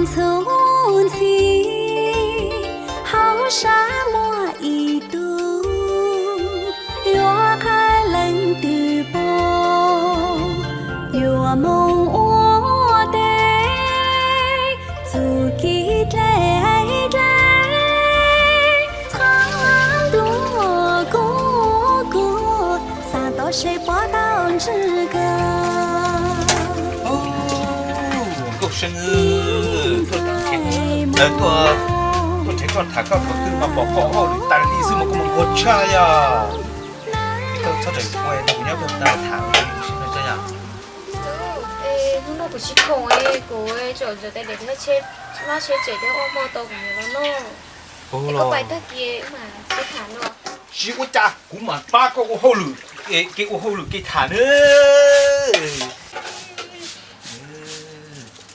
Txhua txhij hauv sab muag ib tug, yuav qhia leej twg paub, yuav mus ua teb txuj ci dlej dlej, txhob tuaj kuv kuv, xav tau seb puas tau ntsib kawg. Nkauj See, tuaj, tuaj nrhiav koj tham koj thaum twg mas pom koj hauj lwm tas li xwb mas koj mus nquag tshaj yog. Koj txhob rawm ua tau kuv nyob koj tham sib no yom. Hnub no kuv tsis khoom, kuv tsom ntawm tais diav thiab tsheb, mab tsheb tsev thiab ua mov tau kuv niam los noj. Es koj pais tag kis mas sib tham no. Tsis ua cas, kuv mam pab koj ua hauj lwm, kev ua hauj lwm kev tham na.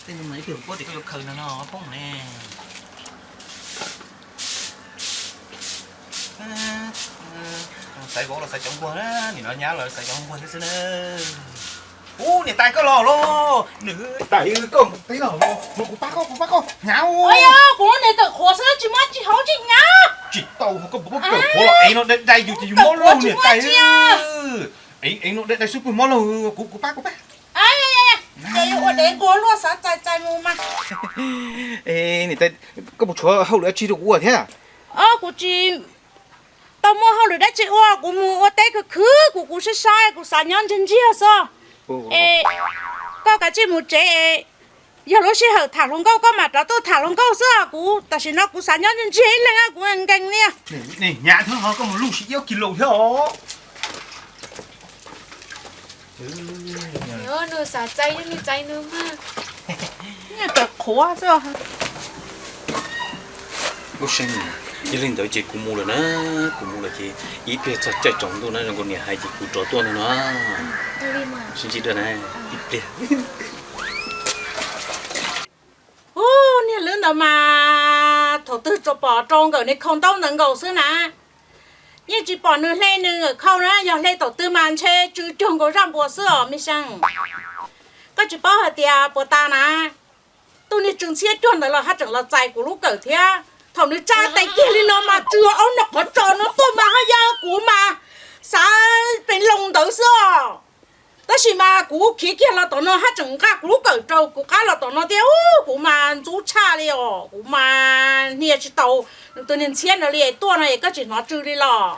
Tej no mas ib pliag kuv paub tias koj yuav khaws no no poob ne. Xaiv vauv los xaiv cov nquag, nim no nyab los xaiv cov nquag thiab xwb na. Ub, niam tais koj los los, niam tais koj mus teb los los, kuv pab koj, kuv pab koj, hnyav. Kuv lub niam kawm qhuav xwb tsis muaj tsis hauv tsis hnyav. Tsis tau, koj puas paub kawm qhuav los ev no dai dai yus ces yus mob laug niam tais. Ev no dai dai xwb puas mob laug, kuv kuv pab kuv pab. Ces yuav ua dev nquag luaj xav txais txais mus mas. Niam tais, koj puas tshuav hauj lwm dab tsi rau kuv ua thiab? Kuv tsis tau muaj hauj lwm dab tsi ua, kuv mus ua teb khwv khwv, kuv kuv saib saib, kuv xav nyob ntsiag ntsiag xwb. Es koj kav tsij mus tsev, yog lub sij hawm tham hluas nkauj koj mam rov tuaj tham hluas nkauj xwb os. Kuv tam sim no kuv xav nyob ntsiag ntsiag ib leeg, kuv nkees li. Hnyav thiab ho koj mus luj si ib ob kis laus thiab os. Nws xav txais nws txais nws mas. Niam tais qhuav xwb. Nkauj See, yog li ntawd ces kuv mus lawm na, kuv mus lawm ces ib pliag txog caij tsaus ntuj na, zoo nkaus niam hais ces kuv rov tuaj no no. Sib ntsib dua na, ib pliag. Ub, niag lwb ntawd mas thaum twg tsuas pom rau nkawm niag khau ntaub ntawd nkaus xwb na. Yeej tsis pom nws hle nws nkawm khau na, yog hle tom twg mas ntshe tsw cuag nkaus zaj npua xwb os me Seej. Koj tsis paub hais tias puas tas na, tus niag tsw ntxhiab cuag ntawd los haj tseem los txais kuv lub kawm thiab. Thaum nws tsa tes kiag li no mas tsw aub no qhov tso no tuaj mas haj yog kuv mas xav pes loo ntawd xwb os. Tab sis mas kuv khiav kiag los tom no haj tseem nqa kuv lub kawm rau kuv qab los tom no thiab. Kuv mas ntxub tshaj li os, kuv mas hnia tsis tau tus niag ntxhiab ntawd li. Tuaj no es koj tsis hnov tsw li los?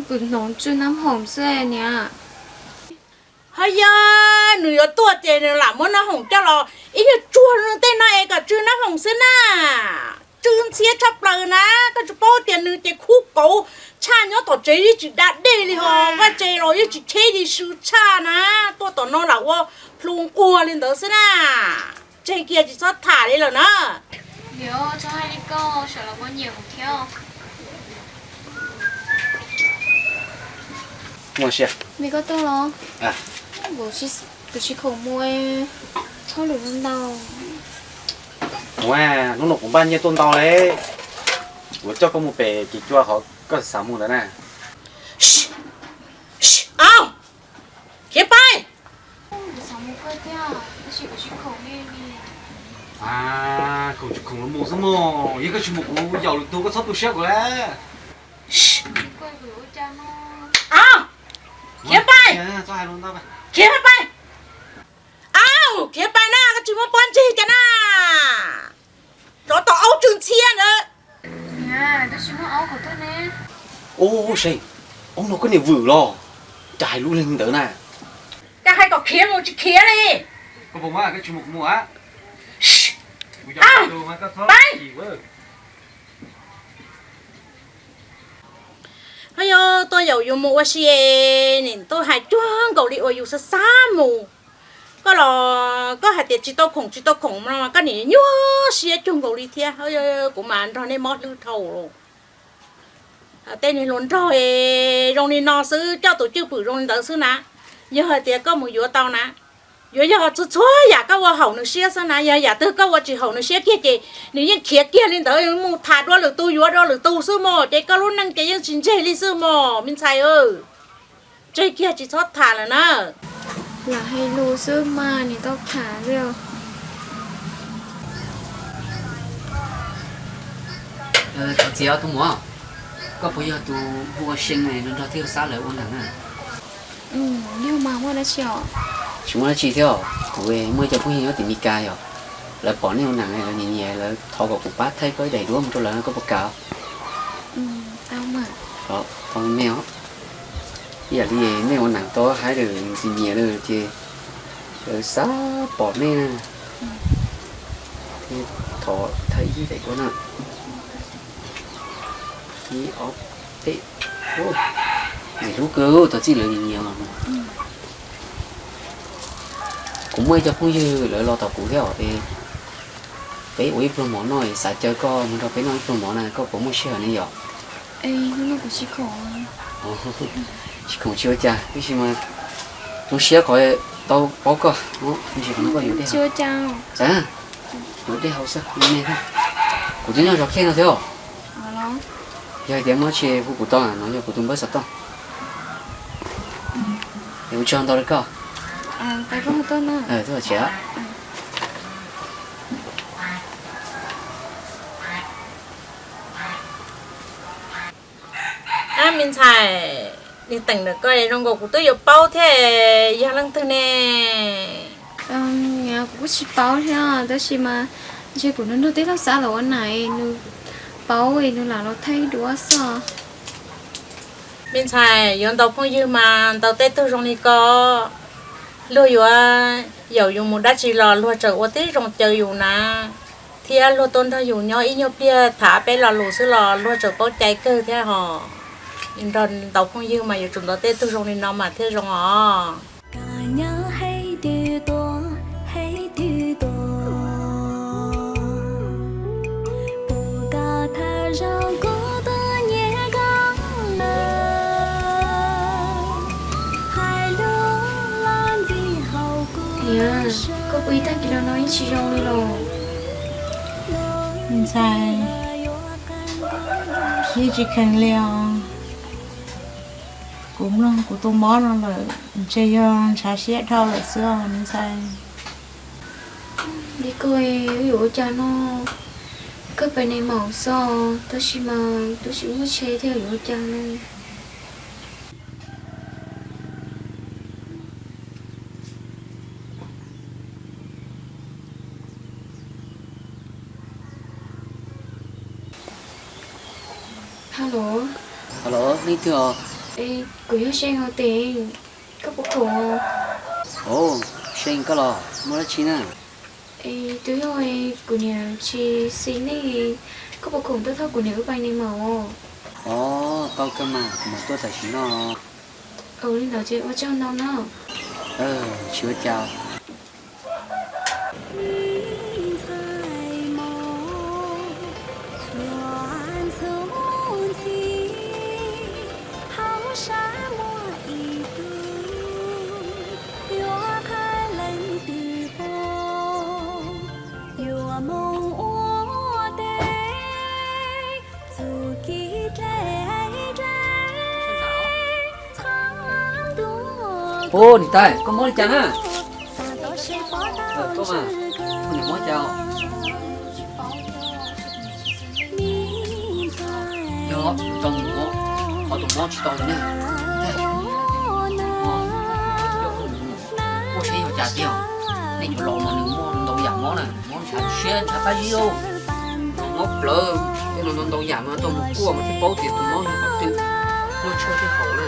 Kuv hnov tsw nab hoom xwb niam. Haj yog nws yuav tuaj ces nws lam muab nab hoom coj los ib nyuag tsuag tej no es kom tsw nab hoom xwb na. Tsw ntxhiab tshaj plaws na, koj tsis paub tias nws ces khub kauv tshaj, nyob tom tsev yeej tsis da dej li ho, vaj tse los yeej tsis cheb li, sw tshaj na. Tuaj tom no lam ua plhu nquag li ntawd xwb na. Tseg kiag tsis txhob tham li lawm na. Ua si, kuv tsis khoom mus, hauj lwm ntau. Hnub no kuv npaj nyiaj tuaj ntau li, kuv coj koj mus pem kev cua qhov koj xav mus ntawd na. Au, khiav pais. Khoom tsis khoom los mus xwb mog, yog koj tsis mus kuv yaum lwm tus, koj txhob tu siab kuv lawm. Au, khiav pais, khiav pais. Au, khiav pais na, koj tsis muaj pob ntseg cas na. Rov tom aub tsw ntxhiab ntawd. Ub, Seej, aub no koj niam vwm los? Cas hais lus li ntawd na? Cas hais kom khiav mus tsis khiav li. Ho yog tuaj yaum yus mus ua si, nim tuaj hais cuag nkaus li uas yus xav xav mus. Koj los koj hais tias tsis tau khoom tsis tau khoom no koj nim nyuaj siab cuag nkaus li thiab. Kuv mas nrog nej mob hlwb dhau los. Tej niag hluas nraug zoo li no xwb, coj tus cwj pwm zoo li ntawd xwb na. Yog hais tias koj mus yuav tau na, yuav yog txhua txhua yam koj ua haum nws siab xwb na. Yog yam twg koj ua tsis haum nws siab kiag ces nws yeej khiav kiag li ntawd, mus tham dua lwm tus, yuav dua lwm tus xwb mog, ces koj lub neej ces yeej tsis ntseg li xwb mog me ntxhais. Tseg kiag tsis txhob tham lawm na. Lam hais lus xwb mas nim tau tham li. Thov txim os tus muam, koj puas yog tus hu ua See no nrog tij laug Xab lawv ua neej na? Yog mas, muaj dab tsi os? Tsis muaj dab tsi thiab os, kuv muaj ib co phooj ywg nyob tim Mes Kas yom, lawv pom nej ua neej lawv nyiam nyiam, lawv thov kom kuv pab thaij koj ib daim duab mus rau lawv, koj puas kam? Tau me os. Ib yam li nej ua neej tau haib lawm ntxim nyiam lawm ces lawv xav pom nej na. Thov thaij ib daim duab na. Ib ob peb, ntxim hlub kawg, thov txim lawv nyiam nyiam. Kuv muaj ib co phooj ywg lawv los tom kuv thiab os, es peb ua ib pluag mov noj, xav caw koj mus nrog peb noj ib pluag mov na, koj puas muaj sij hawm ne yom? Hnub no kuv tsis khoom. Tsis khoom tsis ua cas, tab sis mas zoo siab qhov tau paub koj. Tab sis qhov no koj yuav dej haus. Yuav dej haus xwb, me me thiab. Kuv twb nyob zov khej no thiab os. Yog hais tias muaj dab tsi hu kuv tau, no yog kuv tus npawb xov tooj. Es ua tsaug ntau rau koj. Tuaj tsev. Ab, me ntxhais, niag teem ntawm koj zoo nkaus kuv twb yuav paub thiab, yog leej twg ne? Kuv kuj tsis paub thiab, tab sis mas ntshe kuv nrog tij laug Xab los ua neej, nws paub es nws lam los thaij duab xwb. Me ntxhais, yuav ntaus phooj ywg mas ntaus tej tug zoo li koj, luag yuav yaum yus mus dab tsi los luag tseem ua tib zoo caw yus na, thiab luag tuaj nrog yus nyob ib nyuag pliag tham peb lo lus xwb los luag tseem paub cai kawg thiab hos. Nrog ntaus phooj ywg mas yuav tsum ntaus tej tug zoo li no mas thiaj zoo os. Niam, koj pw ib tag kis los no yeej tsis zoo li los? Ntxhais, yeej tsis kheev li os. Kuv mloog kuv tus mob no lawm ntshe yog ntshav siab dhau lawm xwb os me ntxhais. Li koj yuav ua cas no? Koj pem ne maum xwb, tab sis mas twb tsis muaj tsheb thiab yuav ua cas no. Hello. Hello, leej twg os? Es kuv yog See os tes, koj puas khoom? Os, See koj los muaj dab tsi na? Es twb yog kuv niam tsis xis nej, koj puas khoom tuaj thauj kuv niam wb pais ne maum? Os, tau kawg mas, kuv mam tuaj tam sim no. Ua li ntawd ces ua tsaug ntau na. Tsis ua cas. Ub, niam tais, koj mob li cas na? Koj mas, koj niam mob cas? Yog tau mus, qhov tus mob tsis tau li na. Ua saib yog cas tiag. Nej cov laus mas nws muaj ntau yam mob na, mob ntshav siab ntshav qab zib, mob plawv, tej no ntau yam mas tau mus kuaj mas thiaj paub tias tus mob yog qhov twg, noj tshuaj thiaj haum na.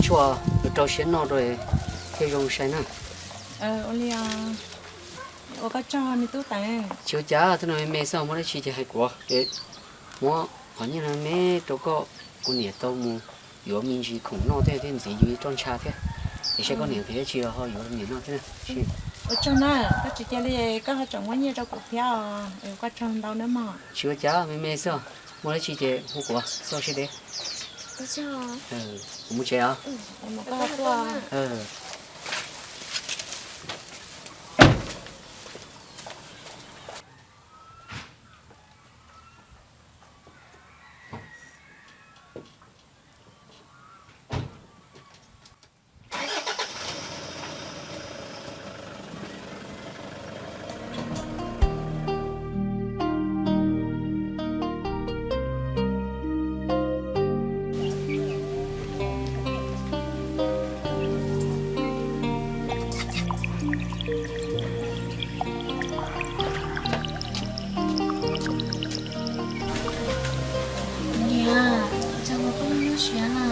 Tshuaj, rau siab noj rau thiaj zoo sai na. Ua li, ua koj tsaug me tub Teev. Tsis ua cas, tus no me me xwb, muaj dab tsi ces hais kuv. Muab qhov nyiaj no me rau koj, kuv niam tau mus yuav me ntsis khoom noj thiab, thiab ntxiv yus ib roj ntsha thiab. Es saib koj niam nqhis dab tsi los ho yuav niam noj thiab. Ua tsaug na, koj tsis cia li koj ho tseem muab nyiaj rau kuv thiab os, koj tsaug ntau nawb mog. Tsis ua cas, me me xwb, muaj dab tsi ces hu kuv, txhob siab deb. Kuv mus tsev os. Niam, ua cas koj lub siab na?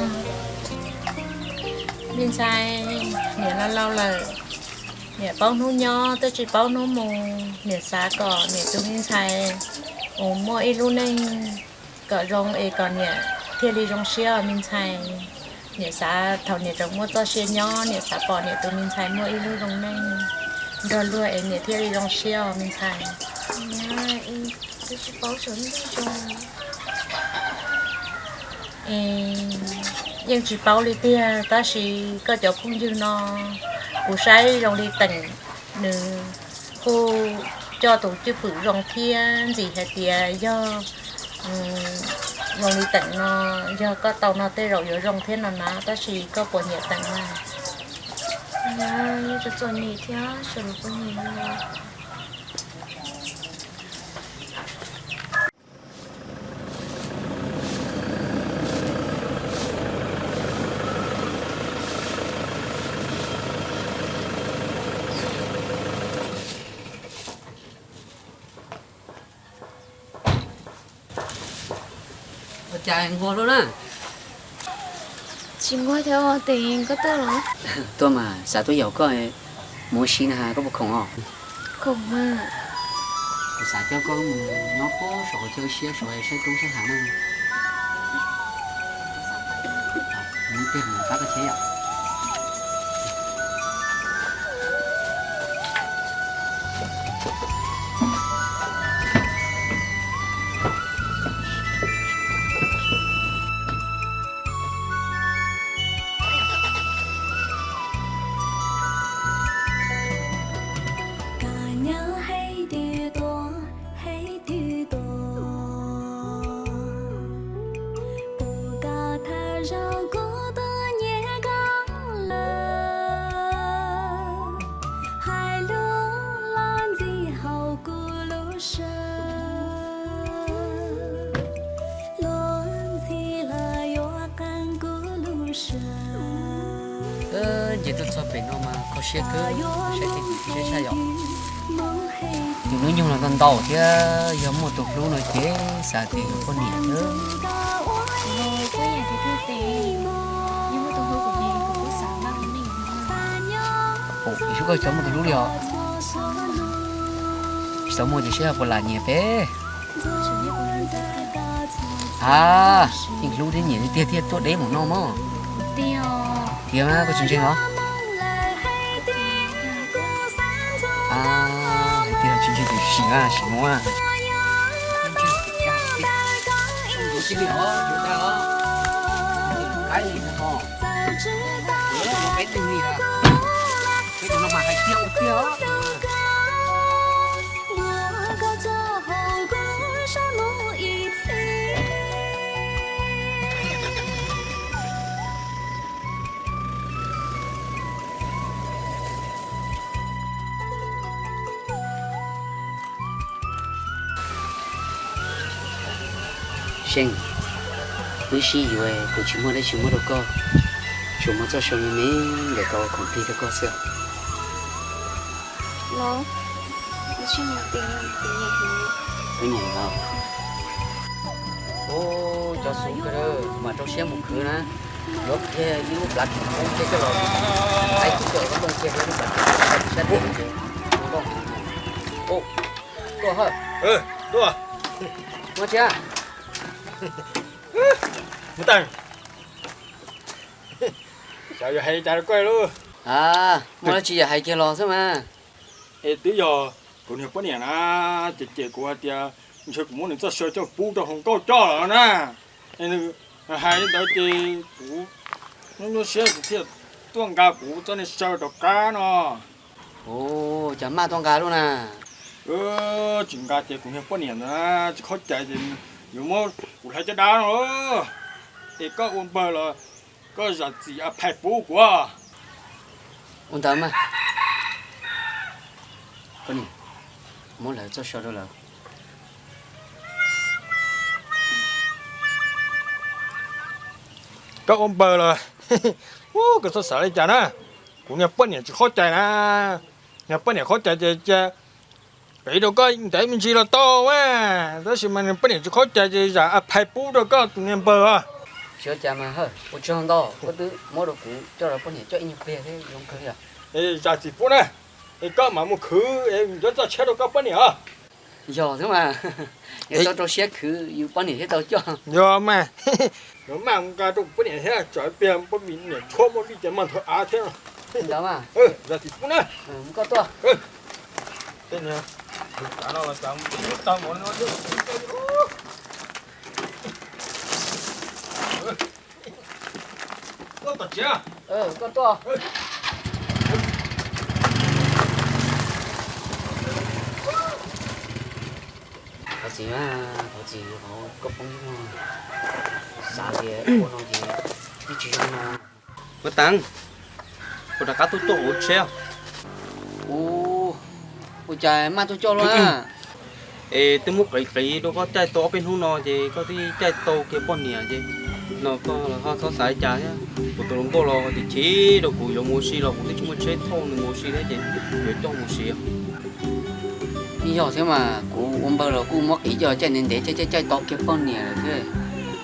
Me ntxhais, niam laus laus lawm, niam paub hnub nyob twb tsis paub hnub mus. Niam xav kom niam tus me ntxhais uas muaj ib lub neej kom zoo es kom niam thiaj li zoo siab os me ntxhais. Niam xav thaum niam tseem muaj txoj sia nyob, niam xav pom niam tus me ntxhais muaj ib lub zoo neej nrog luag es niam thiaj li zoo siab os me ntxhais. Yeej tsis paub li tiag, tab sis koj cov phooj ywg no kuv saib zoo li Teem nws kuj coj tus cwj pwm zoo thiab ntxim hais tias yog zoo li Teem no, yog koj tau no tej zaum yuav zoo thiab no na, tab sis koj puas nyiam Teem na? Txom txom nyem thiab, sawv daws puas nyiam. Ua cas nquag luaj na? Tsis nquag thiab os, Teem, koj tuaj los? Tuaj mas xav tuaj yaum koj, mus ua si na, koj puas khoom os? Khoom mas. Kuv xav coj koj mus nyob puag saum chaw siab saum saib roob saib hav na. Mus ib pliag kuv pab koj cheb yom. Nce tuaj txog pem no mas kho siab kawg, saib tej tus tib sab yom. Tus hnub nyoog los ntau ntau thiab, yog muaj tus hlub no ces xav tias yog poj niam na. Ib sub koj tsis tau muaj tus hlub li os? Tsis tau muaj ces saib puas lam nyiam peb. A, yeej hlub thiab nyiam li tiag thiaj tuaj deb mus no mog. Tiag mas koj tsis ntseeg os? A, hais tias tsis ntseeg ces sim a, sim mus a. Peb tus no mas hais tiag ua tiag os. Seej, wb sib yuav kuv tsis muaj dab tsi muab rau koj, tsuas muaj txoj saw me me ntawm tau khoom plig rau koj xwb. Los, wb nyiam los. Ub, cov xub kawg, mam rau siab mus khwv na. Yuav kiag ib lub plav tseem qub thiab coj los, ib tug coj los ntoo kiag lub plav tseem qub sab tid ces ntoo. Tuaj ha. Tuaj. Muaj tsi? Muaj teeb. Xyov yuav hais li cas rau koj lauj. Muaj dab tsi yog hais kiag los xwb mas. Es twb yog kuv niag poj niam na, ces ces kuv hais tias ntshe kuv muab nws txoj saw coj pub rau hluas nkauj coj lawm na. Es nws hais li ntawd ces kuv nyuaj nyuaj siab kuv thiaj tuaj nqa kuv txoj niag saw rov qab no. Ua cas maj tuaj nqa lub na? Tsis nqa ces kuv niag poj niam ntawd na tsis khaub cai ces yuav muab kuv hlais caj dab no. Es koj ua npawg los koj zam txim a phais pub kuv. Ua ntawd mas. Koj niam, muab lawv txoj saw rau lawv. Koj ua npawg los, koj txhob xav li cas na. Kuv niag poj niam tsis khaub cai na. Niag poj niam khaub cai ces cia qiv rau koj ntev me ntsis los tau mas, tab sis mas niag poj niam tsis khaub cai ces zam a phais pub rau koj tus niag npawg os. Tsis ua cas mas, ua tsaug ntau, koj twb muab rau kuv coj rau poj niam coj ib nyuag pliag thiab zoo kawg li os. Zam txim pub na, es koj mam mus khwv es nco txoj tshiab rau koj poj niam os. Yog xwb mas, yuav tau rau siab khwv yus poj niam thiaj tau coj. Yog mas, yuav maj mus nqa rau kuv poj niam thiab, tsam pliag poj niam tshuab muaj vij ces maj nthawv av thiab. Ntawd mas, zam txim pub na. Koj tuaj. Tej niag, tag no los tag, tag mov no. Koj tom tsev. Koj tuaj. Thov txim, thov txim, koj poob xav tias ua no ces twb tsis zoo no. Ua tas, kuv rov qab tuaj coj kuv tsheb. Ua cas maj tuaj coj luaj na? Es twb muab qiv qiv rau koj caij tau ob peb hnub no ces koj twb caij tau kiag poj niam ces no koj los ho txhob xav li cas thiab. Kuv tus hluas nkauj los chim chim rau kuv, yuav mus ua si los kuv twb tsis muaj tsheb thauj nws mus ua si thiab ces yuav coj mus ua si. Yeej yog thiab mas, kuv ua npawg los kuj muab qiv coj caij ntev ntev caij caij caij tau kiag poj niam lawm thiab.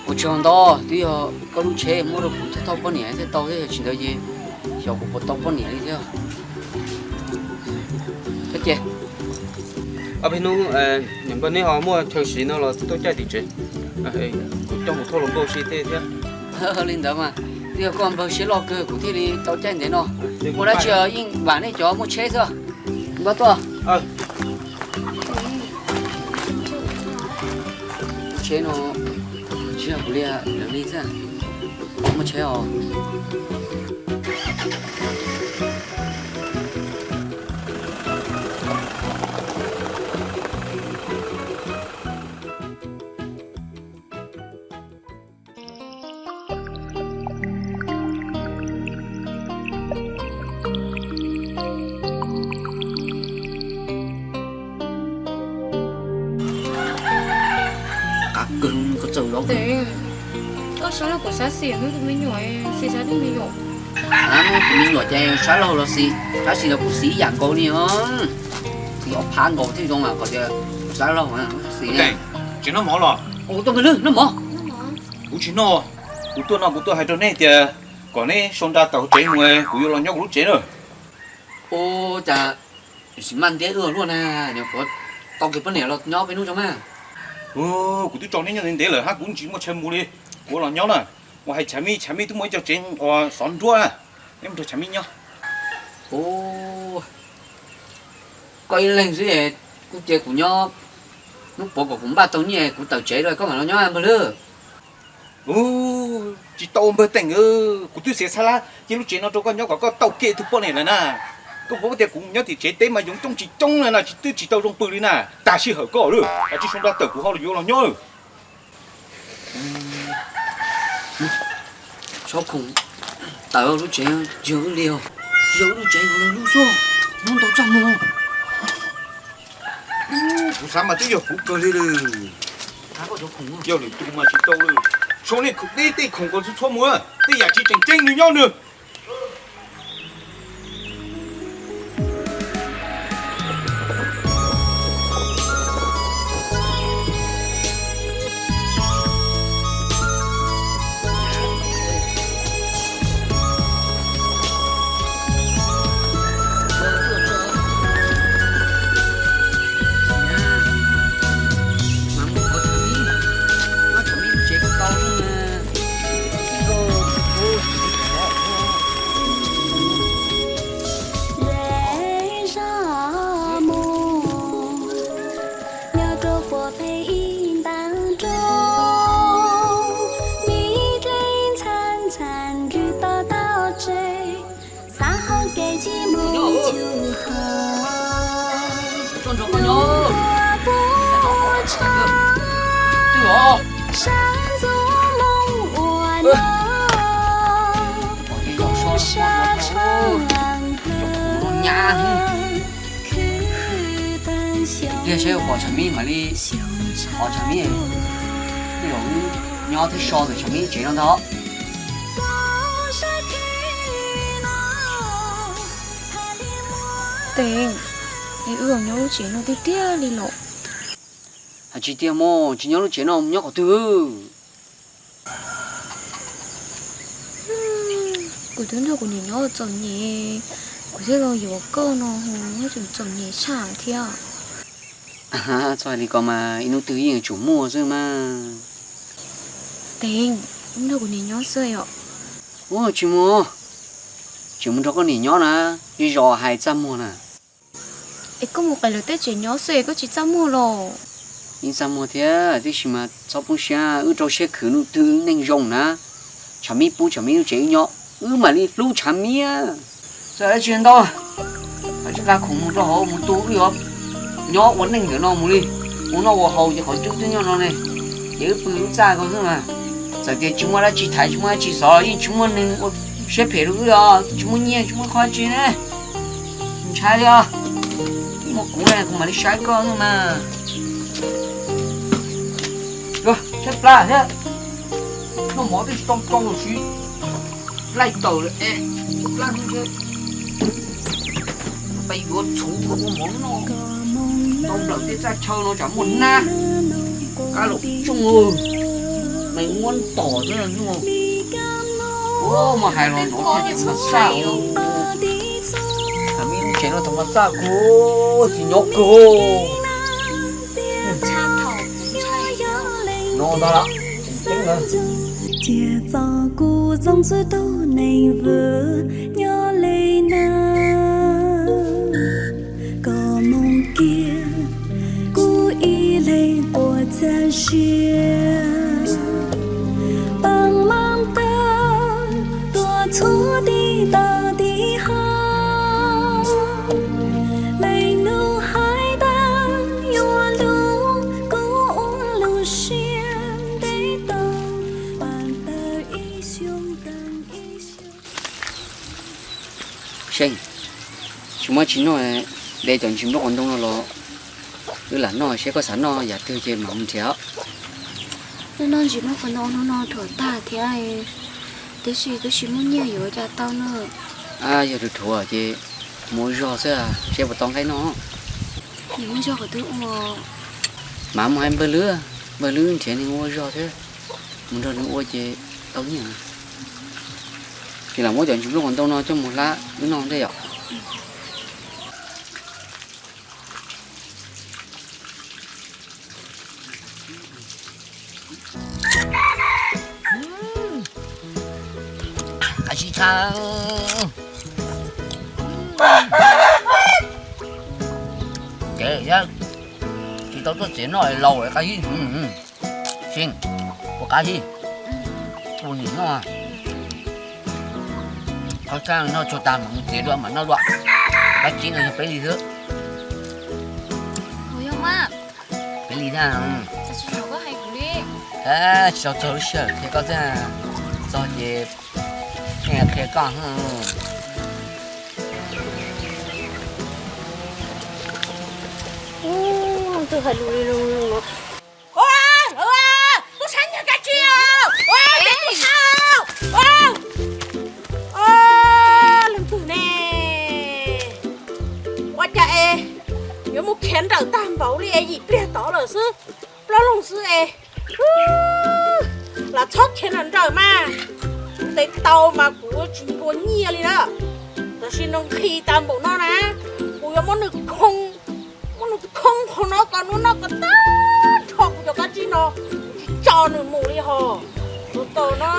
Ua tsaug ntau, twb yog koj lub tsheb muab rau kuv thauj thauj poj niam thiaj tau thiab, yog tsis ntawd ces xyov kuv puas tau poj niam li thiab. Koj ces, ob peb hnub niam npawg neb ho muaj chaw siv no los tuaj caij tim tsev, kuv coj mus thauj hluas nkauj ua si tej thiab. Li ntawd mas, twb yog koj npawg siab loj kawg kuv thiaj li tau caij ntev no. Muaj dab tsi yeej vam nej cov muaj tsheb xwb. Nkauj tuaj. Tsheb no tsis yog kuv li, lawv li xwb. Muaj tsheb os. Qab kawg koj txawj los. Koj sab laj kuv sab xis, hnub tus me nyuam xis sab tus me nyuam. Hnub tus me nyuam ces sab laug los xis, sab xis los kuv xis ib yam nkaus li os. Xis ob phab nkaus thiaj zoo mas, qhov tias kuv sab laug xis. Tseem noj mov los? Ua tuaj npawg lwm noj mov. Kuv tsis noj, kuv tuaj no kuv tuaj hais rau neb tias kom neb sau nra tawm hauv tsev mus, kuv yuav los nyob kuv lub tsev na. Ua cas sim maj ntiab wb luaj na, nyuam qhuav tau kiag poj niam los nyob peb hnub tso mas. Kuv twb tso neb nyob ntev ntev lawm hab, kuv tsis muaj chaw mus li, kuv los nyob na. Uas hais Tshav Mib, Tshav Mib twb muaj ib co tsev uas xov nruab na, neb mus nrog Tshav Mib nyob. Koj ib leeg xwb, kuj cia kuv nyob, hnub puav kom kuv npaj tau nyiaj kuv tawm tsev rau koj mam los nyob npawg lwm. Tsis tau npawg Teem, kuv twb xiav xab lab cia lub tsev no rau koj nyob kom koj tau kiag tus poj niam lawm na. Koj puas paub tias kuv nyob tim tsev teb mas yoov coob tsis coob na, tsis twb tsis tau zoo pw li na. Tag sij hawm koj lawm, tsis sau nra tawm kuv ho yuav los nyob. Tshov khoom tawm lub tsev yog wb li, yog wb lub tsev yog lub xwb, hnub ntau txaj muag. Kuv xav mas twb yog kuv kawg li lawm. Yog lwm tus mas tsis tau lawm. Sau nej tej khoom kom txhua txhua mus, tej yam tsis tseem ceeb nws nyob nws. Nrog koj nyob. Twb os. Pom tej zos so so no, cov khoom no nyab heev. Tiag saib pom tshav mib mam li, pom tshav mib, tej zaum nyob thiab so ntawm tshav mib tsev no ntag. Tes, es wb nyob lub tsev no tiag tiag li los? Hais tsis tiag mog, tsis nyob lub tsev no, nyob qhov twg? Kuv twb nrog kuv niam nyob txom nyem, kuv thiaj los yuav koj no, tseem txom nyem tshaj thiab. Txhob hais li ko mas, ib hnub twg yeej yuav tsum muaj xwb mas. Tes, wb nrog kuv niam nyob xwb os. Ua tsis muaj, tseem mus nrog koj niam nyob na, zej zos hais txaj muag na. Es koj mus qes lawv tej tsev nyob xwb es koj tsis txaj muag los? Yeej txaj muag thiab, tiam sis mas txhob poob siab, wb rau siab khwv hnub twg neej zoo na. Tshav mib pub tshav mib lub tsev wb nyob, wb mam li hlub tshav mib. Txawm dab tsi ntau, koj tsis nqa khoom mus rau hauv mus tu, wb yuav nyob ua neej ntawm no mus li. Ua noj ua haus ces qhov ncauj twb nyob no ne, ces wb pw wb txaj ko xwb mas. Txawm tias tsis muaj dab tsi thaiv, tsis muaj dab tsi xov los yeej tsis muaj neeg ua siab phem rau wb os, tsis muaj nyiaj tsis muaj qhov dab tsi ne. Ntshai li os. Muaj kuv ne kuv mam li saib koj mas. Saib plab thiab. Noj mov twb tsis tau tau los sis laij tawm lawm es plab thiab. Peb yuav txhuv ua mov noj. Tau nplawm tej txaj chaw no tsam muaj nab, kab laum tsoo, me muab tom thiab. Ua mas hais los nov thaj tseem mas xaj, tsev no tseem mas xaj kawg, tsis nyob kawg. No ntag lawm. Cia txo kuv zoo xwb tug neeg vwm nyob li na. Koj mus kiag kuv ib leeg puas txaus siab, pab mam tawm tuaj txhua tim tau tim hov. Leej nus hais tawm yuav lub kuv ua lub siab ntev tau, pab tawm ib xyoos tawm ib xyoos. Seej, tsis muaj tsis noj, de cov ntsis nplooj qos ntoo no los wb lam noj, seb koj xav noj yam twg ces mam mus nrhiav. Noj ntsis nplooj qos ntoo hnub no dhuav tag thiab, tiam sis twb tsis muaj nyiaj yuav ua cas tau na. Yog dhuav dhuav ces mus ua zog xwb, seb puas tau nqaij noj. Nws muaj zog qhov twg ua? Mas mus hais npawg Lwb, npawg Lwb nrhiav neeg ua zog thiab, mus nrog nws ua ces tau nyiaj. Ces lam muab cov ntsis nplooj qos ntoo no coj mus hlab wb noj ntej yom. Qab zib tshaj. Ces tsis tau tuaj txiav noj laus qab zib. Seej, ua qab zib, ua nim noj. Qhov txaj noj tsuag tas mam mus txiav dua mam noj dua. Qab zib no yog peb li xwb. Peb li thiab. Tsis tau txog lub sij hawm qhia koj xwb, txog ces qhia koj. Twb hais lus li no. Tub sab nyiag dab tsi? Leej twg ne? Ua cas es yuav mus khiav nrawm tag npaum li es yim pliag tod lawm xwb, plaub loog xwb es. Lam txhob khiav nrawm nrawm mas, kuv ntes tau mas kuv tsis ua nyiaj li na. Tam sim no nqhis tas npaum no na, kuv yuav muab nws khoo, muab nws khoo qhov no kom nws noj kom tag nrho kuv cov qab zib no, tsis tso nws mus li hos. Tus tau no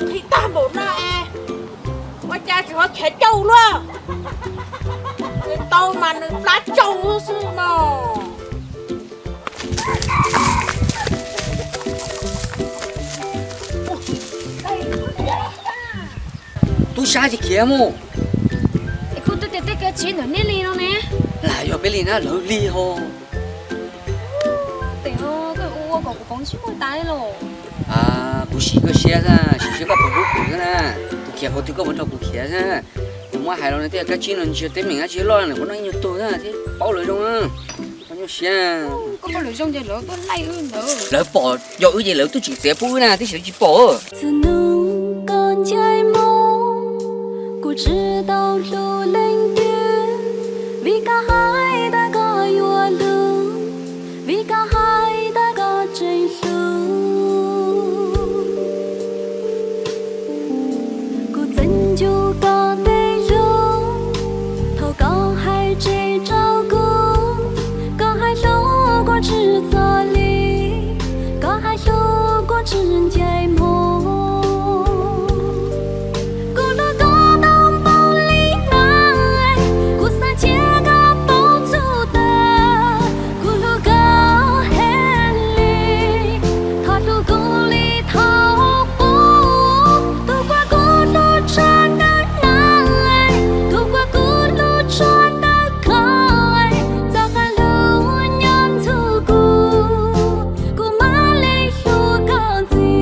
nqhis tag npaum no es, ua cas tseem ho khiav caum luaj? Ntes tau mas nws plab caum xwb no. Tub sab tsis khiav mus. Es kuv twb tias tej kev tsis ntawm nej li no ne. Lam yog peb li na lawv li ho. Tes, koj ua ua kom kuv poob ntsej muag tas los. Kuv sim koj siab xwb, sim siab koj puas hlub kuv xwb na. Kuv khiav qhov twg koj puas nrog kuv khiav xwb. Kuv muab hais los nws tej kab tsib no ntsia teeb meem dab tsi loj nws puas noj ib nyuag tug xwb thiab paub lawv zoo. Koj nyuaj siab. Lawv pom yog wb ces lawv twb tseem txiav pub wb na, tiam sis lawv tsis pom. Txhua hnub koj ncaim hmo, kuv tsis tau hlub leej twg, vim koj hais tias koj yuav hlub, vim koj hais tias koj tseem hlub. Kuv txeev ncu koj tej hlub, thaum koj hais tseg rau kuv, koj hais hlub kuv tsis txog li, koj hais hlub kuv tsis ncaim hmo. Kuv hlub koj tau npaum li na, kuv xav cia koj paub txog tas, kuv hlub koj heev li, thov hlub kuv li thaum ub, tus uas kuv hlub tshaj ntawm neeg, tus uas kuv hlub tshaj ntawm koj, txoj qab hlub nyob nrog kuv, kuv mam li hlub koj ntxiv.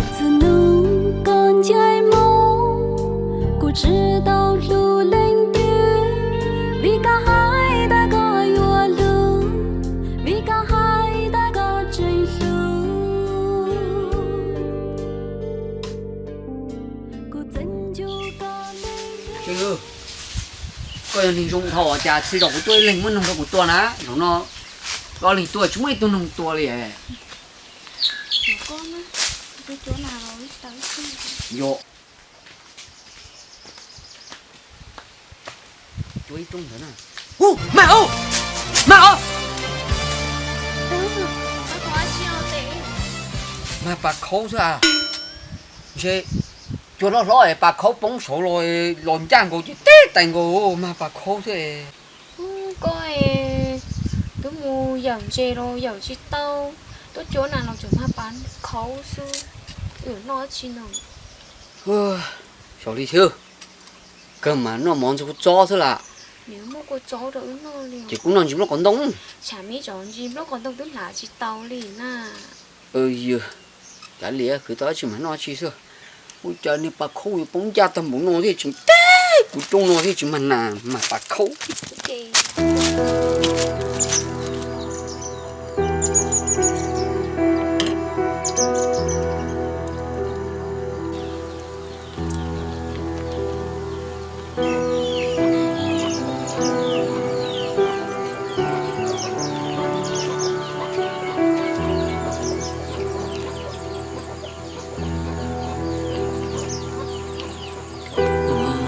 Txhua hnub koj ncaim hmo, kuv tsis tau hlub leej twg, vim koj hais tias koj yuav hlub, vim koj hais tias koj tseem hlub. Kuv txeev ncu koj tej hlub. Koj yog neeg zoo dhau ua cas txhua zaus kuv tuaj ib leeg muaj noog rau kuv tua na? Zaum no koj ib leeg tuaj tsis muaj ib tug noog tua li. Yog. Cuab ib roob ntawd na. Hu, mag os, mag os. Mag pas khaub xwb a. Ntshe cua hlob hlob es pas khaub poob saud los, los ncaj nkaus ces teb tais nkaus, mag pas khaub xwb. Koj twb mus yawm ntses los yawm tsis tau, tuaj cuab na los tseem mag pas khaub xwb, yuav noj dab tsi no? Xyov li thiab, kawg mas noj mov ntxuag kua txob xwb las. Nws muaj kua txob rau wb noj li. Ces kuv noj ntsis nplooj qos ntoo. Tshav me tsov ntsis nplooj qos ntoo twb hlav tsis tau li na. Yog, kav liam, khwv tau dab tsi mas noj dab tsi xwb. Ua cas niag pas khaub yuav poob ncaj tag npaum no thiaj tseem teb kuv roob no thiab, tsis mag nas mag pas khaub.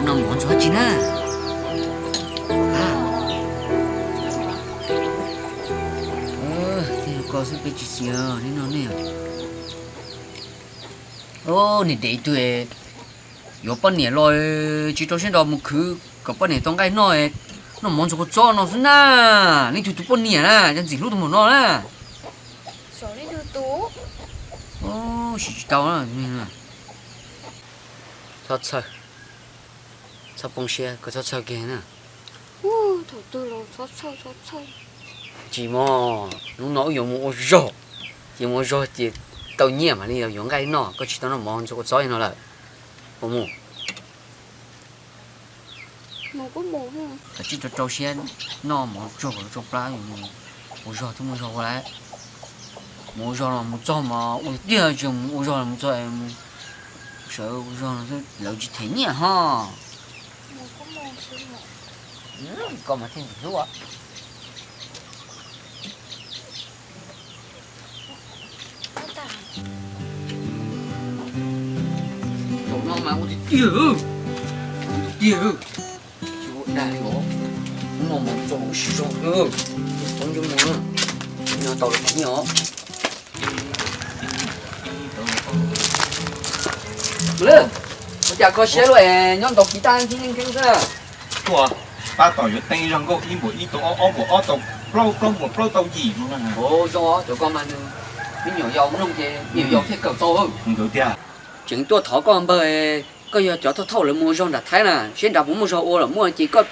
Noj mov ntxuag dab tsi na? Koj xwb peb tsis xis, nej noj nej. Niag dev twg yuav poj niam los tsis rau siab nrog mus khwv kom poj niam tau nqaij noj, noj mov ntxuag kua txob no xwb na. Leej twg tus poj niam na, cov ntxim hlub tus muam no na. Siv tsis tau. Txhob txhawj, txhob poob siab, koj txhob txhawj kiag na. Tsis muaj, hnub no wb yuav mus ua zog, ces mus ua zog ces tau nyiaj mam li yuav nqaij noj, koj tsis tau noj mov ntxuag kua txob no lawm. Puas mus? Kav tsij rau rau siab noj mov tsuag kom tsau plab, mus ua zog twb muaj zog ua lawm. Mus ua zog los mus txog mas ua tiag, tsis mus ua zog los mus txog sawv ua zog lawv tsis them nyiaj ho. Koj mas thiaj ntxim hlub. Zaum no mas ua tiag tiag, ua tiag, tsis ua dag li os. Mus mus txog lub sij hawm no, tau ntsej muag no, tau los mus os. Lawm, ua cas kho siab luaj es nyob ntaus kiv taj nkeeb nkeeb xwb na? Tuaj, tab tom yuav teeb zog nkauj ib npuas ib tau ob, ob npuas ob tau plaub, plaub npuas plaub tau yim no na. Ua zoo, cov koj mas nws me nyuam yaus mloog ces me nyuam yaus thiaj kawm tau. Nkawd tiag. Tseem tuaj thov koj npawg, koj yog cov thauj thauj lawv mus ua zog nram Thaib na, seb nrad puas muaj zog ua los muaj ces koj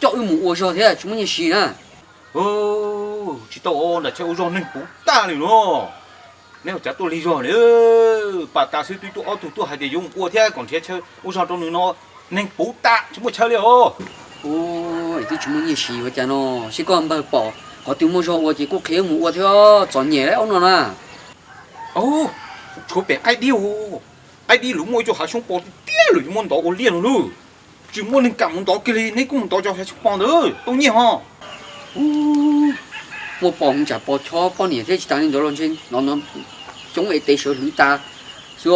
coj wb mus ua zog thiab tsis muaj nyiaj siv na. Tsis tau, nram Thaib ua zog neeg puv tag li no. Neb ua cas tuaj lig zog li, pas tas xwb twb tuaj ob tug tuaj hais tias yuav mus ua thiab kom nrhiav chaw ua zog rau nws no, neeg puv tas tsis muaj chaw li os. Twb tsis muaj nyiaj siv ua cas no, seb koj npawg pom qhov twg muaj zog ua ces kuj qhia wb mus ua thiab, txom nyem ub no na. Tshuav pem qaib dib, qaib dib lawv muaj ib co hav xyoob pos tiag tiag, lawv yuav muab ntov ua liaj no lauj. Tsis muaj neeg kam mus ntov kiag li, neb kuj mus ntov cov hav xyoob pos ntawd tau nyiaj ho. Muaj pos mus tsam pos chob poj niam thiab tsis tas li ntawd los ntshe no xyoob es tes sawv hlwv tas xwb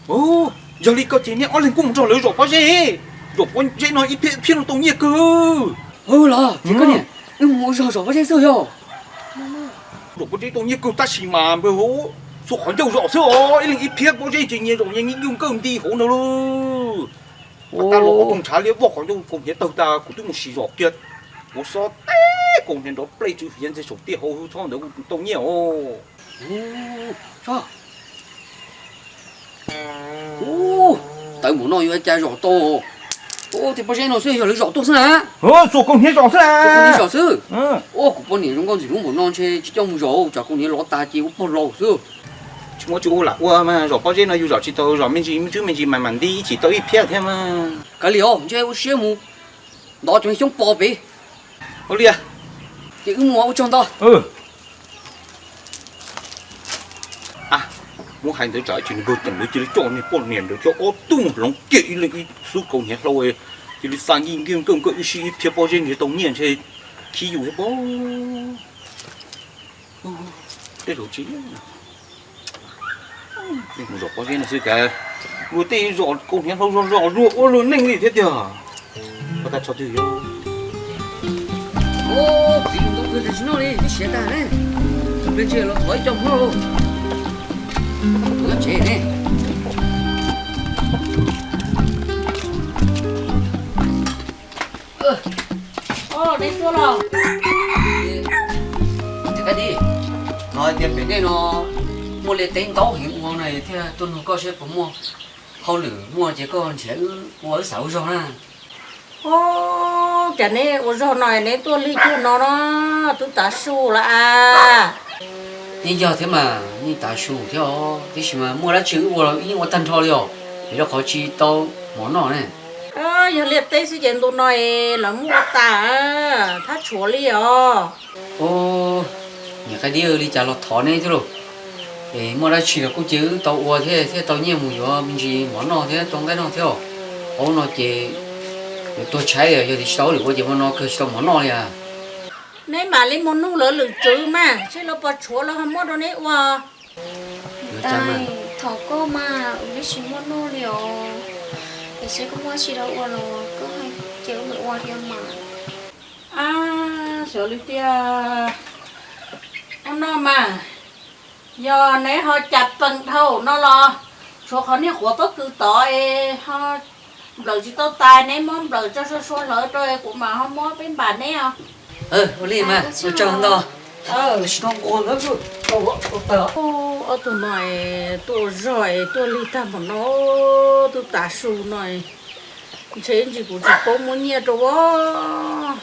os. Yog li koj ces neb ob leeg kuj mus nrog lawv zom pob zeb, zom pob zeb no ib phiab ib phiab no tau nyiaj kawg. Los ces koj niam, wb mus ua zog zom pob zeb xwb yog. Zom pob zeb tau nyiaj kawg tab sis mas npawg, xuas qhov ncauj zom xwb os, ib leeg ib phiab pob zeb ces nyias zom nyias nyiaj nkawj nti hauv ntawd lauj. Pas tas los ob tug ntshav liab voj qhov ncauj kaus hniav tawg tas, kuv twb mus sim zom kiag, kuv xob teb kaus hniav nrov plej tsw hiav ntxeg saum tiaj hauv txhob ntawd kuj tau nyiaj os. Tawv npaum no yuav cas zom tau. Tej pob zeb no xwb yog lawv zom tuaj xwb na. Xuas kaus hniav zom xwb na. Zom xwb. Ua kuv poj niam zoo nkauj ntxim hlub npaum no ntshe tsis coj mus zom, tsam kaus hniav lov tas ces ua pog laus xwb. Tsis muaj tsis ua lam ua mas, zom pob zeb no yus zom tsis tau, zom me ntsis me ntsis me ntsis mas mam nti ib chim tau ib phiab thiab mas. Kav liam os, ntshe ua siab mus ntov cov xyoob pos pem. Ua li, ces wb mus ua tsaug ntau. Muab hais ntawd tsam ib chim nws npawg teem lawv cia li coj niag poj niam ntawd coj ob tug hloov kiag ib leeg ib xub kaus hniav hlau, cia li xa nkij nkij nkawj nkawj ib sij ib phiab pob zeb nrhiav tau nyiaj ntshe khib yus thiab pob. Tej zaum tsis, mus zom pob zeb no xwb kav, luag tej zom kaus hniav hlau zog zom luag ua luag neej li thiab tiag. Ua tag tso twg yog. Txiv mus tau kawg tas tsis noj li, twb siav tag ne. Tus pliag ntsia los thov ib co muab lauj. Tus nyob tsev ne. Neb tuaj los? Kab di, no hais tias pem nej no muaj liaj teb ntaub heev ua no thiaj tuaj nug koj seb puas muaj hauj lwm, muaj ces koj nrhiav wb ua wb xav ua zog na. Ub, cas neb ua zog no neb tuaj lig cuag no no, twb tav su lawm as. Yeej yog thiab mas, yeej tav su thiab os, tiam sis mas muaj dab tsi wb ua los yeej ua tag nrho li os, vim rau qhov tsis tau mov noj ne. Yog liaj teb xwb ces ntu no es lawv muab ua tas, thab tshuav li os. Ub, niam Qaib Dib, li cas los thov neb thiab lauj. Es muaj dab tsi los kuj cia wb tau ua thiab, thiaj tau nyiaj mus yuav me ntsis mov noj thiab tau nqaij noj thiab os. Ub, no ces yuav tuag tshaib, yog tias tsis tau hauj lwm ua ces hmo no kawg tsis tau mov noj li as. Neb mam li mus nug lawv lwm tswv mas, seb lawv puas tshuav lawv ho muab rau neb ua. Thov koj mas, wb twb tsis muaj noj li os. Es seb koj muaj dab tsi rau ua los koj hais ces wb mam ua thiab mas. Xyov li tiag, ua noj mas, yog neb ho cas peem dhau no los tshuav qhov niag quav pob kws tod es ho nplawm tsis tau tas, neb muab nplawm tso sua sua hlawv rau es kuv mam ho muab peb npam neb os. Ua li mas, ua tsaug ntau. Ob tug no es tuaj ua zog es tuaj lig tag npaum no, twb tav su no, ntshe ib ntsis kuv tsis paub muab nyiaj rau os.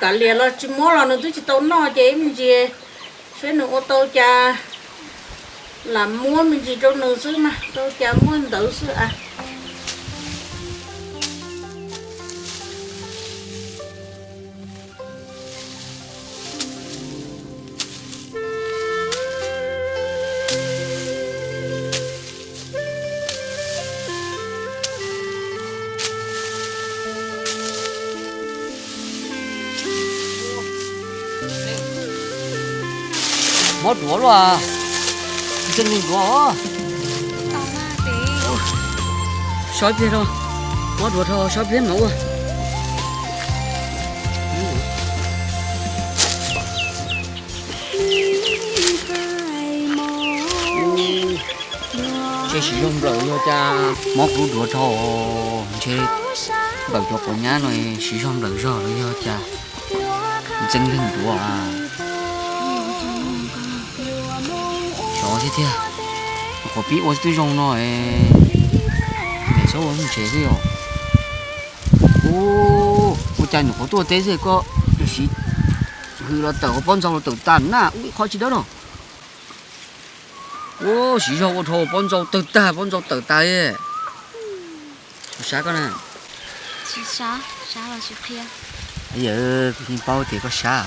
Kav liam los tsis muab los nws twb tsis tau noj ces ib me ntsis seb nws ua tau cas lam muab me ntsis rau nws xwb mas, tau cas muaj ntawd xwb as. Mob duav luaj, tsis txawj nug duav. Sab pliag rau, mob duav rau sab pliag no ua. Siv zog nplawm yog cas mob kuv lub duav dhau, ntshe nplawm cov quav nyab no siv zog nplawm zog los yog cas ntxeev leeg duav. Xyov thiab tiag, qhuav pib ua xwb twb zoo no, niam txhob ua ntsev xwb os. Ua cas nyuam qhuav tuaj teb xwb koj siv hws los tawm hauv pob ntxaug los tawm tas na, ua ib qho tsis dawb no. Ua siv zog ua dhau pob ntxaug tawg tag, pob ntxaug tawm tas. Sab koj na. Yawm, kuv yeej paub tias koj sab.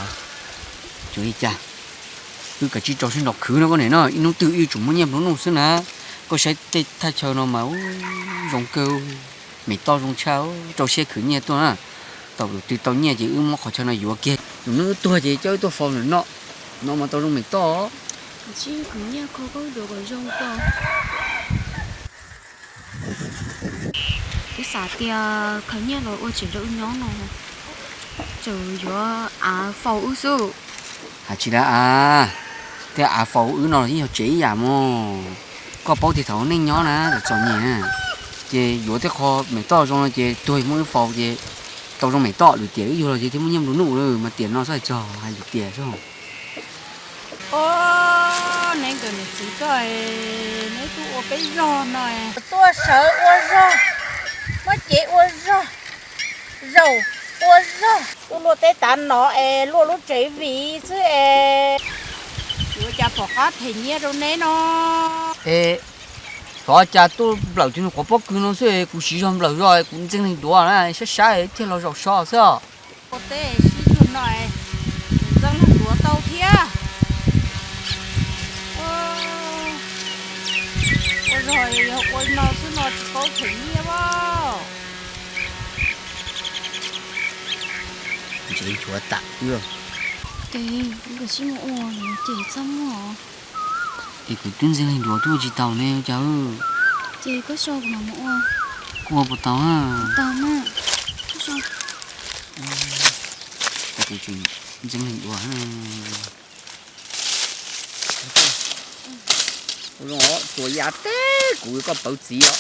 Tsuas li cas, wb kav tsij rau siab nrog khwv no koj niam no, ib hnub twg wb yuav tsum muaj nyiaj nplua nuj xwb na. Koj saib tej thaj chaw no mas zoo kawg, me toj zoo tshaj, rau siab khwv nyiaj tuaj na. Tau tus twg tau nyiaj ces wb muab qhov chaw no yuav kiag, tus neeg wb tuag ces coj wb tuaj faus ntawm no, no mas tau zoo me toj. Wb xav tias khaws nyiaj los ua tsev rau wb nyob no, tseem yuav av faus wb xwb. Hais tsis dav av, tej av faus wb no los yeej yog tsev ib yam mog. Koj paub tias thaum neej nyob na, txom nyem na, ces yuav tej qho me toj zoo no ces tuag muab wb faus ces tau zoo me toj, lwm tiam wb yuag los ces thiaj muaj nyiaj nplua nuj lawm mas tiam no xwb hais txog hais lwm tiam xwb. Ob, neb nkawd niam txiv koj, neb tuaj ua peb zog no, tuaj sawv ua zog, muab cev ua zog, zaum ua zog, tuaj luaj teb tav no es luaj lub tsev viv xwb es yuav cas pom qab them nyiaj rau neb no. Es xyov cas tuaj nplawm tus nyuag qhuav pob kws no xwb, kuv siv zog nplawm zog kuv ntxeev leeg duav na, sab sab thiaj los zaum so xwb os. Ua teb sib cuag no, ntxeev leeg duav tau thiab. Ua zog yog ua no xwb no tsis paub them nyiaj as. Ntshe nchuav tas wb. Ces wb kav tsij mus ua ces txhob muaj. Es kuv twb ntxeev leeg duav twb ua tsis tau ne cas. Ces koj so kuv mam mus ua. Kuv ua puas tau? Tau mas. Koj so. Kuv tseem ntxeev leeg duav. Ua zoo os, txuas yam teb kuv koj pawv txiv os.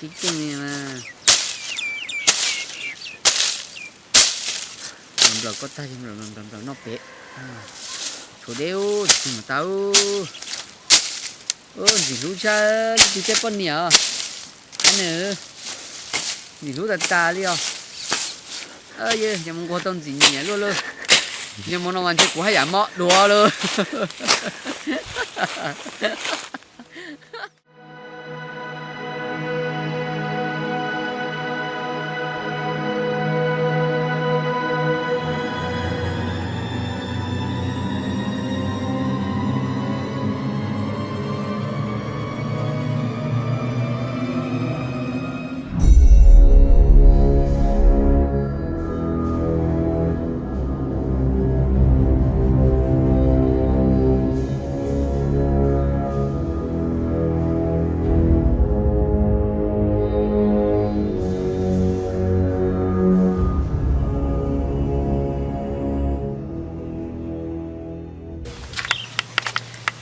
Tib tug li mas. Nplawm koj tag, nplawm noj pem. Tshuav deb, tsis tau. Ntxim hlub tshaj leej twg tej poj niam os. Nws ntxim hlub tas tas li os. Yog mus nquag tau ntxim nyiam luaj lawm. Yog mus no mas ntshe kuv haj yam mob duav lawm.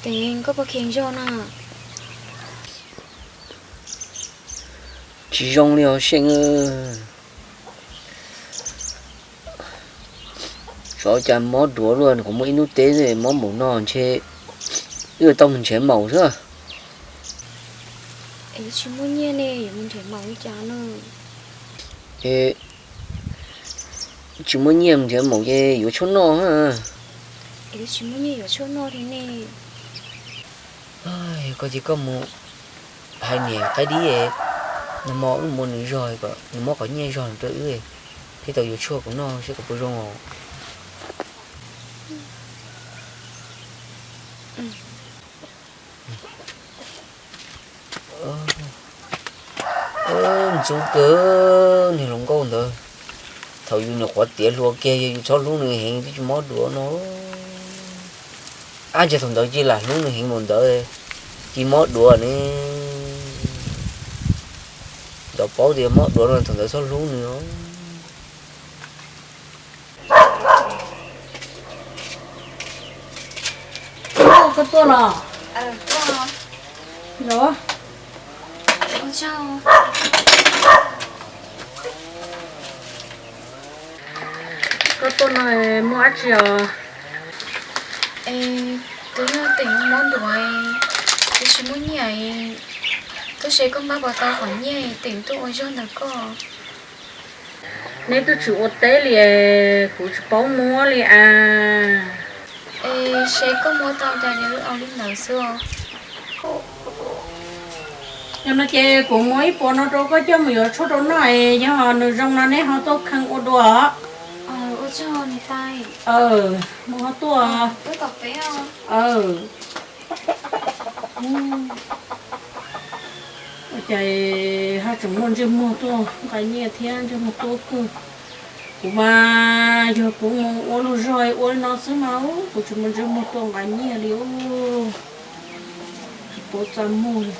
Tes koj puas kheev zog na? Tsis zoo li os Seej. Xyov cas mob duav luaj, kuv muaj ib hnub teb mob npaum no ntshe wb yuav tau mus nrhiav maum xwb. Es tsis muaj nyiaj ne, yuav mus nrhiav maum li cas no? Es tsis muaj nyiaj mus nrhiav maum ces yuav tshuaj noj. Es tsis muaj nyiaj yuav tshuaj noj li ne. Koj cia koj mus hais niam qaib dib, nag hmo wb muab nws zog kom nws muab qhov nyiaj zog rau wb, thiaj tau yuav tshuaj kom noj seb kom puas zoo os. Ntxub kawg niag hluas nkauj ntawd. Thaum yus nyuam qhuav tiav hluas kiag yog yus txhob hlub nws heev twb tsis mob duav no. Ab, ntshai thaum ntawd cia lam hlub nws heev npaum ntawd cia mob duav ne. Ntawd paub tias mob duav no thaum ntawd txhob hlub nws. Koj tuaj los? Los, koj tuaj no muaj dab tsi os? Es, tus yog Teem muab ntuas, twb tsis muaj nyiaj, tuaj seb koj npaj puas tau qhov nyiaj Teem tuaj ua zog ntawm koj. Neb twb tsis ua teb li, kuv tsis paub muab li as. Es seb koj muab tau cas ces wb ua li ntawd xwb os. Yog no ces kuv muab ib puas no rau koj coj mus yuav tshuaj rau noj es yog nws zoo no neb ho tuaj kheej ua dua. Ua tsaug niam tais. Mus ho tuaj. Ua cas haj tseem muaj ntsej muag tuaj nqa nyiaj thiab ntsej muag tuaj kawg. Kuv mas yog kuv mus ua lug zog ua li no xwb mas kuv tsis muaj ntsej muag tuaj nqa nyiaj li. Tsis paub txaj muag li.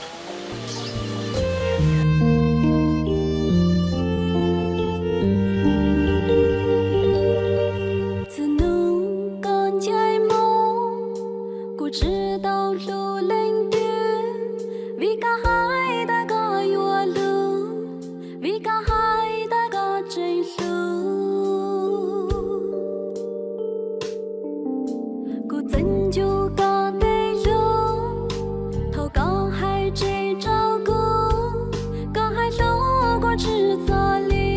Txhua hnub koj ncaim mus, kuv tsis tau hlub leej twg, vim koj hais tias koj yuav hlub, vim koj hais tias koj tseem hlub. Kuv txeev ncu koj tej hlub, thaum koj hais tseg rau kuv, koj hais hlub kuv tsis txog li,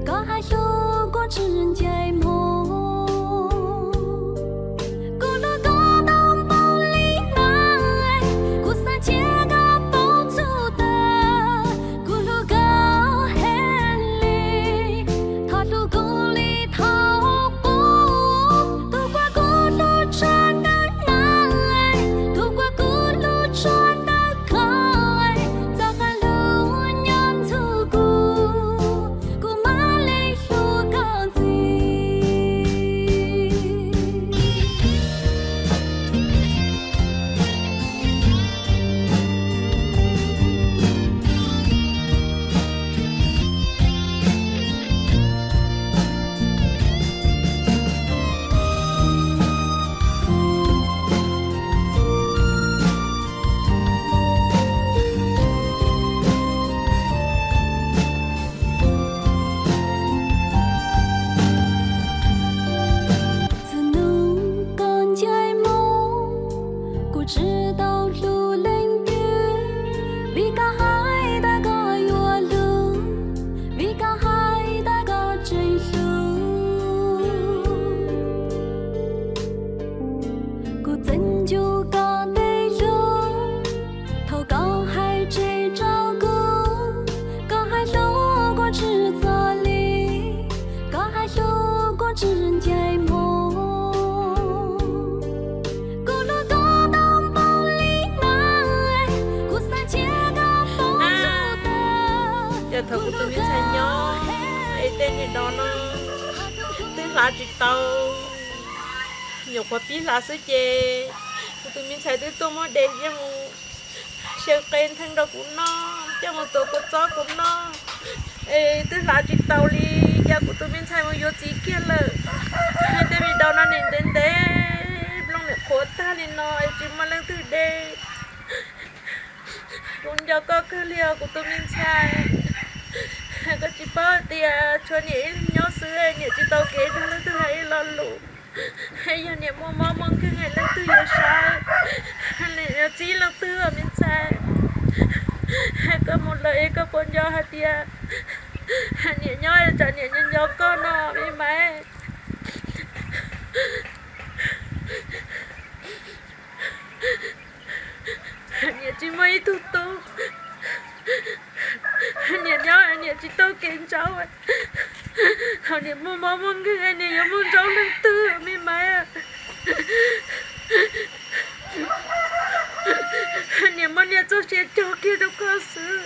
koj hais hlub kuv tsis ncaim mus. Kuv hlub koj tau npaum li mas, kuv xav cia koj paub txhua tas. Kuv hlub koj heev li, thov hlub kuv li thaum ub. Tus uas kuv hlub tshaj ntawm na, tus uas kuv hlub tshaj ntawm koj, txoj kev hlub nyob nrog kuv, kuv mam li hlub koj ntxiv. Txhua hnub koj ncaim mus, kuv tsis tau hlub leej twg, vim koj hais tias koj yuav hlub, vim koj hais tias koj tseem hlub. Kuv txeev ncu koj tej hlub, thaum koj hais tseg rau kuv, koj hais hlub kuv tsis txog li, koj hais hlub kuv tsis ncaim mus. Kuv hlub koj tau npaum li mas, kuv xav cia koj paub txhua tas. Yog thaum kuv tus me ntxhais nyob es tej niag dos no twb hlav tsis tau, nyuam qhuav pib hlav xwb ces kuv tus me ntxhais twb tuaj muab de coj mus xyaw qe ntheej rau kuv noj, coj mus tuav kua txob kuv noj, es twb hlav tsis tau li, ces kuv tus me ntxhais mus yuav txiv kiag lawm. Tej me dos no nim ntev ntev nplooj nim qhuav tag li no es tsis muaj leej twg de. Kuv nco koj kawg li os kuv tus me ntxhais. Koj tsis paub hais tias tshuav niam ib leeg nyob xwb, niam tsis tau kev nrog leej twg hais ib lo lus. Yog niam muaj mob muaj nkeeg leej twg yuav saib, niam yuav txib leej twg me ntxhais. Koj mus lawm es koj puas nco hais tias niam nyob tsam niam nco nco koj no me Maiv. Niam tsis muaj ib tug tub, niam nyob niam tsis tau kev ntsaub. Thaum niam muaj mob muaj nkeeg niam yuav mus ntsaub leej twg me Maiv? Niam muab niam txoj sia cog kiag rau koj xwb.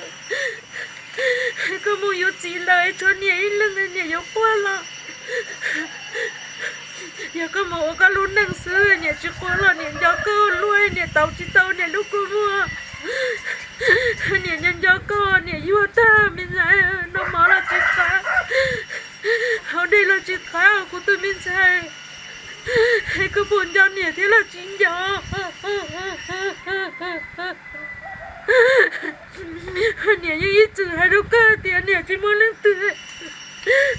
Koj mus yuav txiv lawm tshuav niam ib leeg niam yuav quaj los? Yog koj mus ua koj lub neej xwb niam tsis quaj los niam nco koj luaj, niam tau tsis tau niam lub kua muag. Niam nco nco koj niam yuag tag me ntxhais, noj mov los tsis qab, haus dej los tsis qab kuv tus me ntxhais. Koj puas nco niam thiab los tsis nco? Niam yeej ib txwm hais rau koj tias niam tsis muaj leej twg,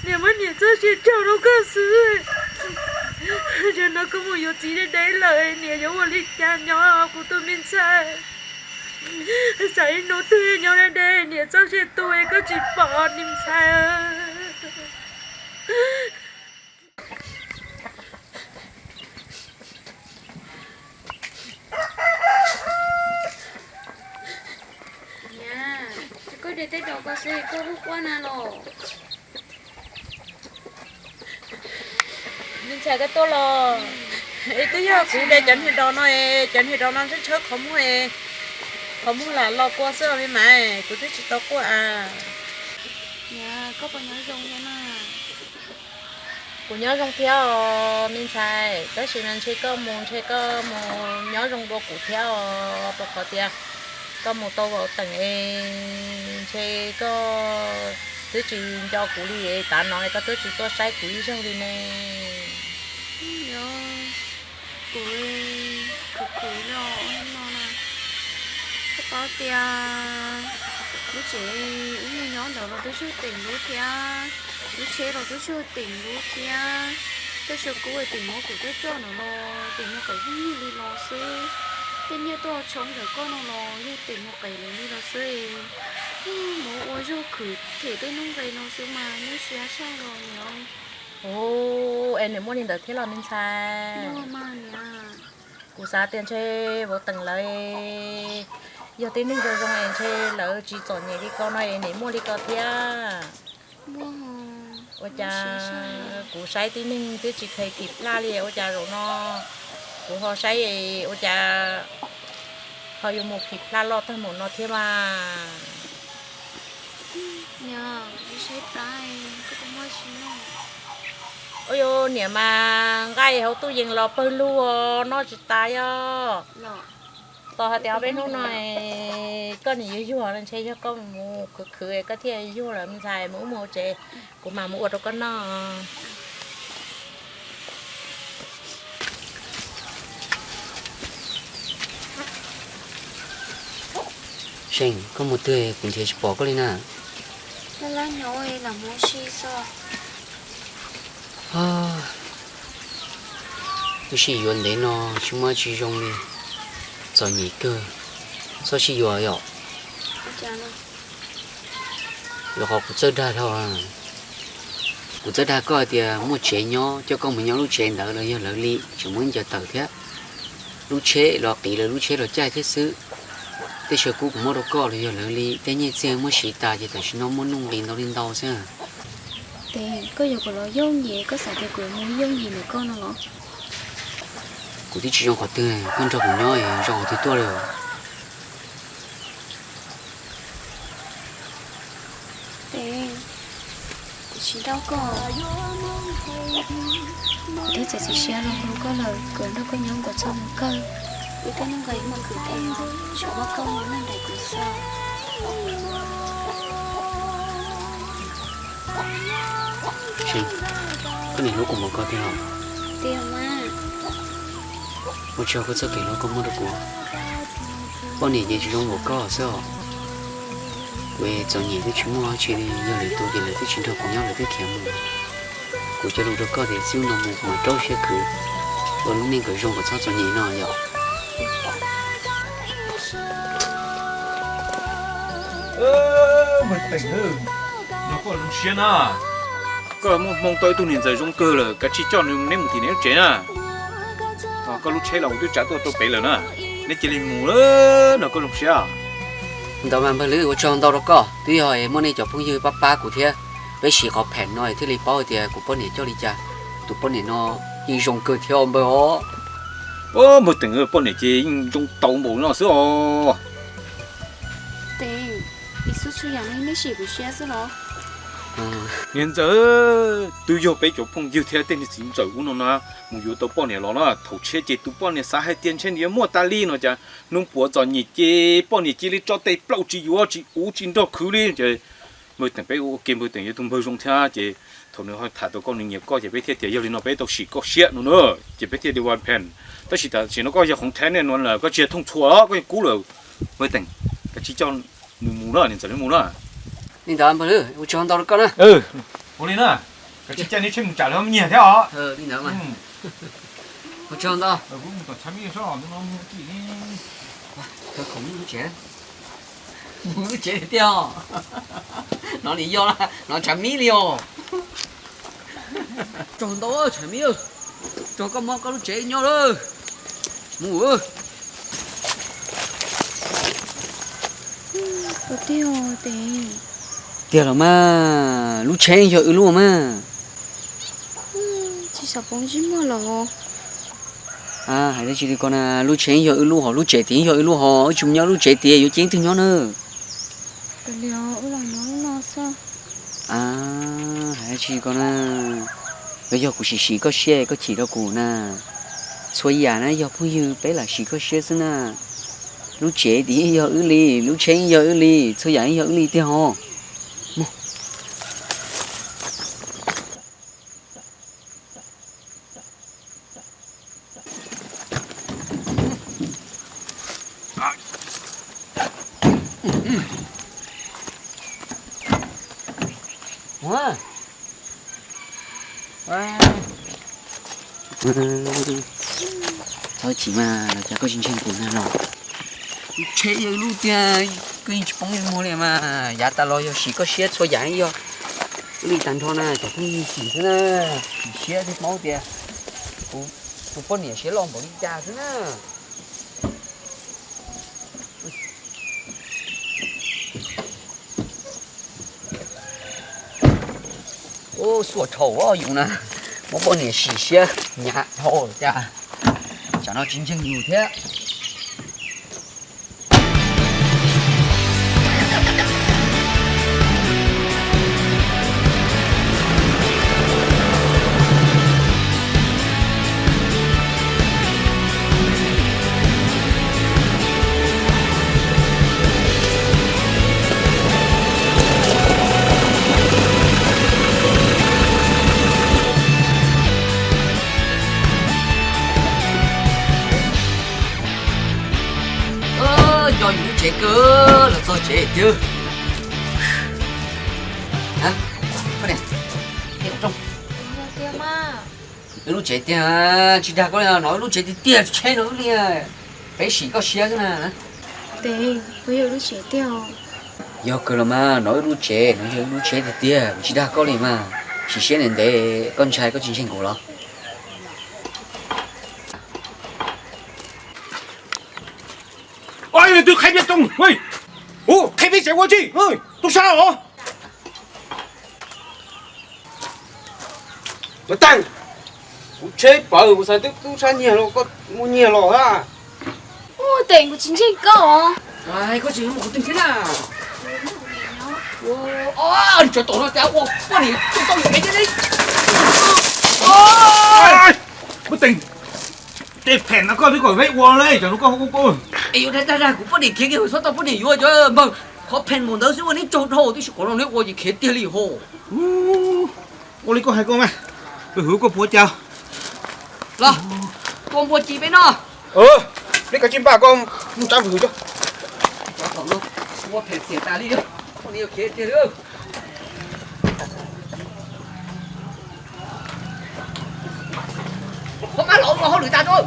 niam muab niam txoj sia tso rau koj xwb. Zaum no koj mus yuav txiv deb deb lawm, niam yuav ua li cas nyob kuv tus me ntxhais? Xav ib hnub twg nyob deb deb niam txoj sia tu es koj tsis pom niam ntxhais. Koj de teb rau koj xwb, koj lub quab na los. Me ntxhais, koj tuaj los. Es twb yog kuv de cov niag dos no, cov niag dos no tshawb tshawb qhov muag, qhov muag lam los kua xwb os me mas, kuv twb tsis tau quaj a. Koj puas nyob zoo thiab na? Kuv nyob zoo thiab os me ntxhais, tab sis mas ntshe koj mus ntshe koj mus nyob zoo dua kuv thiab os, rau qhov tias koj mus tau vauv teem es ntshe koj twb tsis nco kuv li, tav no koj twb tsis tuaj saib kuv ib zaug li ne. Kuv khwv khwv los no na, koj paub tias lub tsev wb mus nyob ntawd los twb tsis teem lub thiab, lub tsheb los twb tsis teem lub thiab. Tej saw kub es teem muab kuv coj coj ntawd los teem muag qev phooj ywg li los xwb. Tej nyiaj tuaj tshoob ntawm koj no los yog teem muag qev lawv li los xwb. Muab ua zaug khwv them tej nuj nqes no xwb mas nyuaj siab tshaj los niam. Ua, es nws muaj li ntawd thiab los me ntxhais? Kuv xav tias ntshe vauv teem lawv yog tib neeg zoo zoo es ntshe lawv tsis txom nyem li ko no es nws muaj li ko thiab. Ua cas kuv saib tib neeg twb tsis kheev phim plaj li, ua cas zaum no kuv ho saib ua cas ho yuav mus phim plaj loj tag mus no thiab mas. Ua, niam mas nqaij hauv tub yees los pawg lug os, noj tsis tas os. Tos hais tias ob peb hnub no koj nim yuag yuag no ntshe yog koj mus khwv khwv koj thiaj yuag lawm me ntxhais, mus wb mus hauv tsev, kuv mam mus ua rau koj noj. Seej, koj mus twg kuv nrhiav tsis pom koj li na. Wb sib yuav ntev no tsis muaj tsis zoo li, txom nyem kawg, txhob sib yuav yom. Rau qhov kuv txawj dag dhau, kuv txawj dag koj hais tias muaj tsev nyob coj koj mus nyob lub tsev ntawd los yog lawv li, tseem muaj ib co tawm thiab. Lub tsheb los qiv lawv lub tsheb los caij thiab xwb. Tej saw kub kuv muab rau koj los yog lawv li, tej nyiaj txiag muab siv tas ces tam sim no muaj nuj nqis ntau li ntau xwb. Tes, koj yuav kuv los yooj yim, koj xav tias kuv yuav mus yooj yim ntawm koj no los? Kuv twb tsis zoo qhov twg, koj nrog kuv nyob zoo qhov twg tuaj li. Tes, kuv tsis nrauj koj, kuv twb txiav txim siab los hlub koj lawm, kuv nrog koj nyob kom txog mus kawg. Wb tej nuj nqis muaj kwv tij, tshuav muab koj ua neej nrog kuv xwb. Koj niam hlub kuv npaum ko tiag los? Ua tsaug koj txoj kev hlub koj muab rau kuv. Poj niam ces tsis zoo npaum koj xwb os. Kuv txom nyem twb tsis muaj dab tsi li, yog lwm tus ces lawv twb tsis nrog kuv nyob lawv twb khiav mus. Kuv cog lus rau koj tias txij hnub no mus kuv mam rau siab khwv ua lub neej kom zoo kom txhob txom nyem no yom. Nrog koj zoo siab na. Koj muaj hmoo tau ib tug niam ntxawm zoo kawg lawm, kav tsij coj neb mus tim neb lub tsev na. Koj lub tsheb los kuv twb tsav tuaj rau pem lawm na, neb cia li mus, nrog koj zoo siab. Ntawd mas npawg Lwm, ua tsaug ntau rau koj, twb yog muaj nej cov phooj ywg pab pab kuv thiab. Peb siv qhov phem no thiaj li paub tias kuv poj niam coj li cas. Tus poj niam no yeej zoo kawg thiab os npawg os. Npawg Teem, poj niam ces yeej zoo tau npaum no xwb os. Tes, ib xub txhua yam nej sim kuv siab xwb los? Niam ntxawm, twb yog peb cov phooj ywg thiab tej niag txiv ntxawm ub no na, mus yuav tau poj niam los na, thaum tshiab ces tus poj niam xav hais tias ntshe nws yuav muaj tas li no cas hnub puav txom nyem ces poj niam cia li tso tes plaub tsis yuav tsis uv tsis nrog khwv li ces Npawg Teem, peb ua ke Npawg Teem yog tus npawg zoo thiab ces thaum nws ho tham tau koj, nws nyiam koj ces peb thiaj tias yog li no peb tau sim koj siab no na, ces peb thiaj li ua plan. Tab sis tam sim no koj yog qhov thab ne no lawm, koj tsis yog thooj txhua, koj yog kub lawm. Npawg Teem, kav tsij coj nws mus na, nws txawm li mus na. Li ntawd npawg, ua tsaug ntau rau koj na. Ua li na, kav tsij coj neb tsheb mus tsam lawv nyiag thiab os. Li ntawd mas. Ua tsaug ntau. Mus tom tshav mib soj no mus ki. Mus lub tsev, mus lub tsev tiag os. No nws yog no tshav mib li os. Tsaug ntau tshav mib, tsaug koj muab koj lub tsev nyob lawm. Mus. Tiag los mas, lub tsheb yog wb lub mas. Tsis xav poob ntsej muag los. Hais dab tsi li ko na, lub tsheb yog wb lub hos lub tsev tias yog wb lub hos, wb tsis mus nyob lub tsev tias yuav cia ib tug nyob na. Hais dab tsi li ko na, yog yog kuv sim sim koj siab koj chim rau kuv na. Txhua yam na yog phooj ywg peb lam sim koj siab xwb na. Lub tsev tias yeej yog wb li, lub tsheb yeej yog wb li, txhua yam yeej yog wb li tiag hos. Txhob chim mas, los cas koj tsis ntseeg kuv na los? Tsheb yog ib lub tiag, koj yeej tsis poob muag li mas, yav tas los yog sim koj siab txhua yam yog li tag nrho na, cov phooj ywg chim xwb na, chim siab thiab paub tias kuv tus poj niam siab loj npaum li cas xwb na. Ub, xuam dhau yus na, muab poj niam sim siab hnyav dhau cas, tsam no tsis ntseeg yus thiab. Nco yus lub tsev kawg, los txog tsev tiag. Wb lub tsev tiag, tsis dag koj li, no wb lub tsev tiag tiag, tsheb no wb li. Peb sim koj siab xwb na. Yog kawg los mas, no wb lub tsev, no yog wb lub tsev tiag tiag, tsis dag koj li mas. Sim siab ntev ntev, koj ntshai koj tsis ntseeg kuv los? Ua li twb qhib peb tsoom, ua li peb tsev ua tsi, tub sab os. Npawg Teem, kuv tsheb pawv kuv xav twb tub sab nyiag los koj muab nyiag los a. Npawg Teem, kuv tsis ntseeg koj. Koj tsis mus qhov twg thiab na? Tso tom no cas ua poj niam tau yus kev thiab li. Npawg Teem, tej phem no koj twb kom peb ua li, tsam no koj ua koj. Es yuav dag dag dag kuv poj niam khiav kiag, txhob tau poj niam yuav cov npawg. Qhov phem npaum ntawd xwb ua neb tsaug dhau, tab sis qhov no neb ua ces khiav tiag li hos. Ua li koj hais koj mas, peb hwv koj puas cas. Los, tua npua ci peb noj. Neb kav tsij npaj koj mus tsav hwv cov. Ua phem xiam tas li, poj niam khiav tiag li. Qhov mab los ua hauj lwm tas rau.